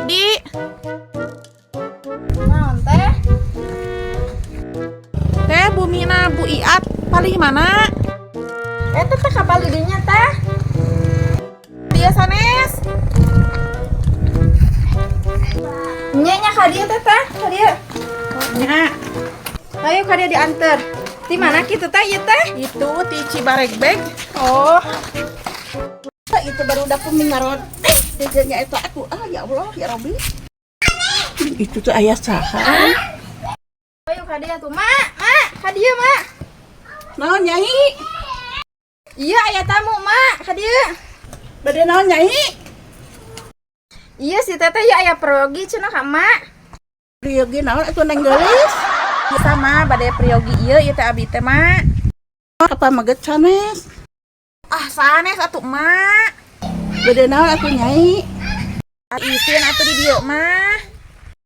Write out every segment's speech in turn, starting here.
abdi. Naon teh? Teh bumina Bu Iat palih mana? Eta teh kapal didinya teh. Dia sanes. Nya nya ka dieu teh teh, ka dieu. Nya, Ayo ka dieu dianter. Di mana kitu teh ieu teh? Itu ti Cibaregbeg. Oh, Itu baru udah mingarot. Nya itu aku ah ya Allah ya Robi. Itu tuh ayah saha. Ayo ka dieu tuh, Mak. Mak, ka dieu, Mak. Naon nyai? Iya aya tamu, Mak, ka dieu. Bade naon nyai? Iya si teteh ya aya peryogi cenah ka Mak. Priyogi naon atuh neng geulis? Sama bade priyogi ieu ieu teh abi teh, Mak. Apa meget sanes? Ah, sanes atuh, Mak. Bade naon atuh nyai? Isin atuh di dieu mah.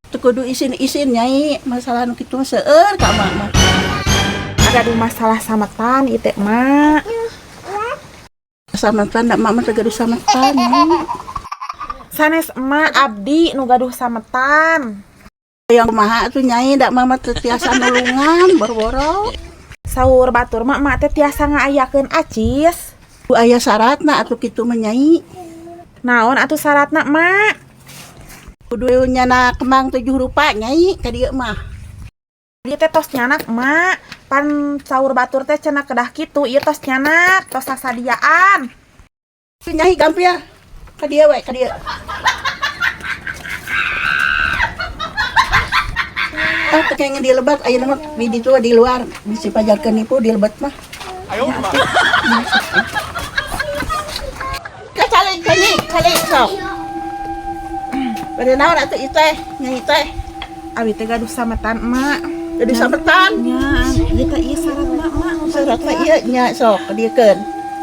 Teu kudu isin-isin nyai, masalah nu kitu mah seueur ka mak mah. Gaduh masalah sametan ieu teh, Mak. Sametan da mak mah teu gaduh sametan nyai. Sanes emak abdi nu gaduh sametan. Yang kumaha atuh nyai da mak mah teu tiasa nulungan boro-boro. Saur batur mah emak teh tiasa ngaayakeun acis. Ku aya syaratna atuh kitu mah nyai. Naon atuh syaratna, Mak? Kudu nyana kembang 7 rupa nyai ka dieu mah. Ieu teh tos nyanak, Mak. Pan saur batur teh cenah kedah kitu, ieu tos nyanak, tos sasadiaan. Nyai gampil. Ka dieu we, ka dieu. Ah, teu kenging di lebet ayeuna mah di ditu di luar bisi pajarkeun nipu di lebet mah. Ka calik ka nyai, calik sok. Bade naon atuh ieu teh, nyai teh? Abi teh gaduh sametan, Mak. Gaduh sametan. Nya, ieu teh ieu syaratna, Mak. Syaratna ieu nya sok ka.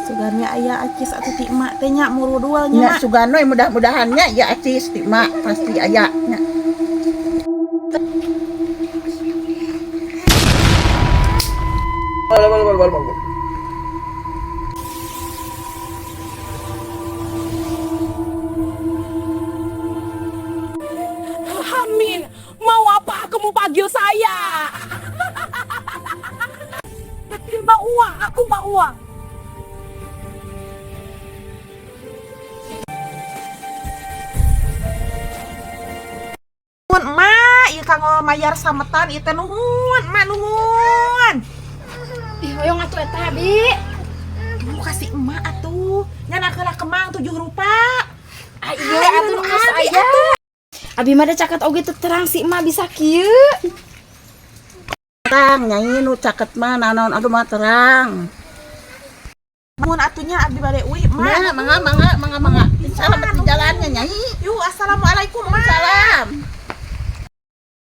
Sugan nya aya acis atuh ti emak teh nya murudul nya, Nya Mak. Sugan we mudah-mudahan nya ya acis ti mak pasti aya nya. Amin, mau apa kamu panggil saya? Mau uang, aku mau uang. Nuhun, Emak, ieu kanggo mayar sametan ieu teh nuhun, Emak nuhun. Ih, hoyong atuh eta, Bi. Tuh kasih emak atuh. Nyanak heula kemang 7 rupa. Ah, iya atuh nu kos aya. Abi mah da caket oge teu terang si emak bisa kieu. Terang nyai nu caket mah nanaon aduh mah terang. Nuhun atuh nya abdi bade uih, Emak. Nah, mangga mangga mangga mangga. Selamat di jalannya nyai. Yuk, assalamualaikum, Emak. Salam.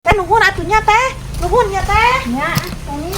Teh nuhun atuh nya teh. Nuhun nya teh. Nya, Tani.